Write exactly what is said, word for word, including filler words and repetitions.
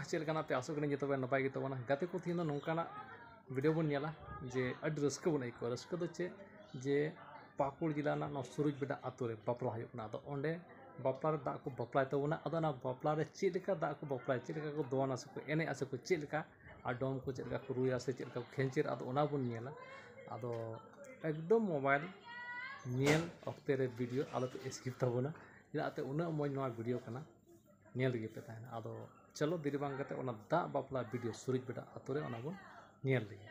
ᱪᱮᱫ ᱞᱮᱠᱟᱱᱟᱜ ᱯᱮ ᱟᱥᱚᱜ ᱠᱟᱹᱱᱟᱹᱧ ᱡᱚᱛᱚ ᱯᱮ ᱱᱟᱯᱟᱭ ᱜᱮ ᱛᱟᱵᱚᱱᱟ᱾ ᱜᱟᱛᱮ ᱠᱚ, ᱛᱮᱦᱮᱧ ᱫᱚ ᱱᱚᱝᱠᱟᱱᱟᱜ ᱵᱷᱤᱰᱤᱭᱳ ᱵᱚᱱ ᱧᱮᱞᱟ ᱡᱮ ᱟᱹᱰᱤ ᱨᱟᱹᱥᱠᱟᱹ ᱵᱚᱱ ᱟᱹᱭᱠᱟᱹᱣᱟ᱾ ᱨᱟᱹᱥᱠᱟᱹ ᱫᱚ ᱪᱮᱫ? ᱡᱮ ᱯᱟᱹᱠᱩᱲ ᱡᱮᱞᱟ ᱨᱮᱱᱟᱜ ᱱᱚᱣᱟ ᱥᱩᱨᱩᱡᱽ ᱵᱮᱰᱟ ᱟᱛᱳ ᱨᱮ ᱵᱟᱯᱞᱟ ᱦᱩᱭᱩᱜ ᱠᱟᱱᱟ᱾ ᱟᱫᱚ ᱚᱸᱰᱮ ᱵᱟᱯᱞᱟ ᱨᱮ ᱫᱟᱜ ᱠᱚ ᱵᱟᱯᱞᱟᱭ ᱛᱟᱵᱚᱱᱟ᱾ ᱟᱫᱚ ᱚᱱᱟ ᱵᱟᱯᱞᱟ ᱨᱮ ᱪᱮᱫ ᱞᱮᱠᱟ ᱫᱟᱜ ᱠᱚ ᱵᱟᱯᱞᱟᱭᱟ, ᱪᱮᱫ ᱞᱮᱠᱟ ᱠᱚ ᱫᱚᱱᱟ ᱥᱮ ᱠᱚ ᱮᱱᱮᱡᱼᱟ ᱥᱮ ᱠᱚ ᱪᱮᱫ ᱞᱮᱠᱟ, ᱟᱨ ᱰᱚᱢ ᱠᱚ ᱪᱮᱫ ᱞᱮᱠᱟ ᱠᱚ ᱨᱩᱭᱟ ᱥᱮ ᱪᱮᱫ ᱞᱮᱠᱟ ᱠᱚ ᱠᱷᱮᱧᱪᱮᱨᱟ, ᱟᱫᱚ ᱚᱱᱟ ᱵᱚᱱ ᱧᱮᱞᱟ᱾ ᱟᱫᱚ ᱮᱠᱫᱚᱢ ᱢᱳᱵᱟᱭᱤᱞ ᱧᱮᱞ ᱚᱠᱛᱮ ᱨᱮ ᱵᱷᱤᱰᱤᱭᱳ ᱟᱞᱚ ᱯᱮ ᱥᱠᱤᱯ ᱛᱟᱵᱚᱱᱟ, ᱪᱮᱫᱟᱜ ᱛᱮ ᱩᱱᱟᱹᱜ ᱢᱚᱡᱽ ᱱᱚᱣᱟ ᱵᱷᱤᱰᱤᱭᱳ ᱠᱟᱱᱟ, ᱧᱮᱞ ᱨᱮᱜᱮ ᱯᱮ ᱛᱟᱦᱮᱱᱟ᱾ ᱟᱫᱚ ᱪᱚᱞᱚ ᱫᱮᱨᱤ ᱵᱟᱝ ᱠᱟᱛᱮ ᱚᱱᱟ ᱫᱟᱜ ᱵᱟᱯᱞᱟ ᱵᱷᱤᱰᱤᱭᱳ ᱥᱩᱨᱩᱡᱽ ᱵᱮᱰᱟ ᱟᱛᱳ ᱨᱮ ᱚᱱᱟ ᱵᱚᱱ ᱧᱮᱞ ᱞᱮᱜᱮ᱾